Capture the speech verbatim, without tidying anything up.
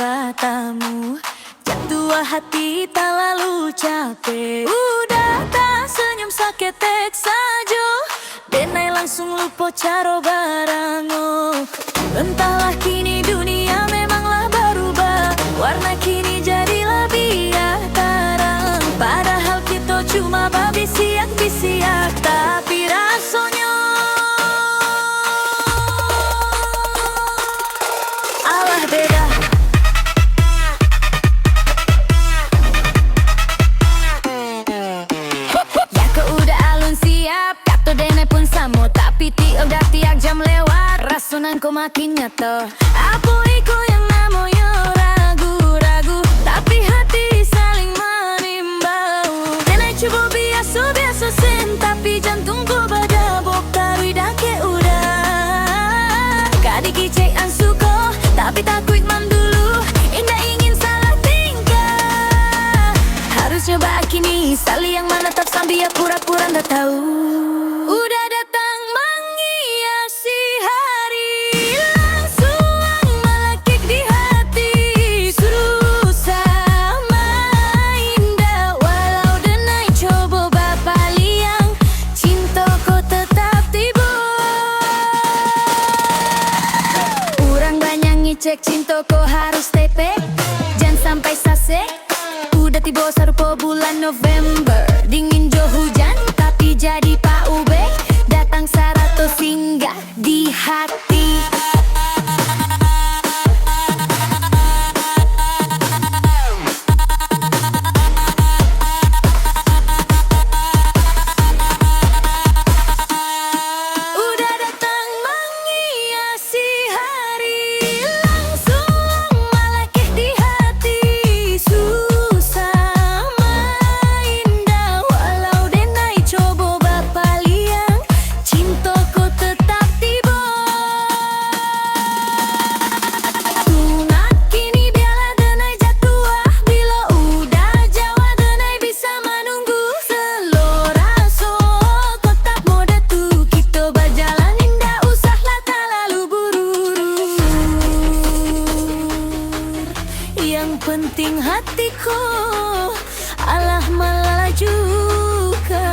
katamu. Jatuah hati talalu capek, udah tak senyum saketek sajo. Denai langsung lupo caro barango. Entahlah kini dunia memanglah barubah, warna kini jadi labiah tarang. Padahal kito cuma babisiak-bisiak, tapi rasonyo alah beda. Jikok udah alun siap, kato denai pun samo, tapi tiok datiak jam lewat, raso nan ko makin nyato. Apo iko yang namonyo ragu-ragu, tapi hati saling manimbau. Denai cubo biaso-biaso sen, tapi jantung ko badabok taruih dakek udah. Ka dikicek ansuko, tapi takuik mandulu, indak ingin salah tingkah. Harusnyo bakini, saliang manatap sambia pura-pura ndak tau. Udah datang manghiasi hari, langsuang malakek di hati. Susah ma indak, walau denai cobo bapaliang, cinto ko tetap tibo. Urang banyak ngicek cinto ko harus tepek, jan sampai sasek. Udah tibo sarupo bulan November, dingin jo hujan, tapi jadi paubek, datang sarato singgah di hati. Udah datang manghiasi hari, langsuang malakek di hati. Susah ma indak, walau denai cobo bapaliang, cinto ko tetap tibo. Tungak kini bialah denai jatuah, bilo udah jauah denai bisa manunggu. Selo raso ko tak mode tu, kito bajalan indak usahlah talalu buru-buru. Yang penting hati ko alah malaju ka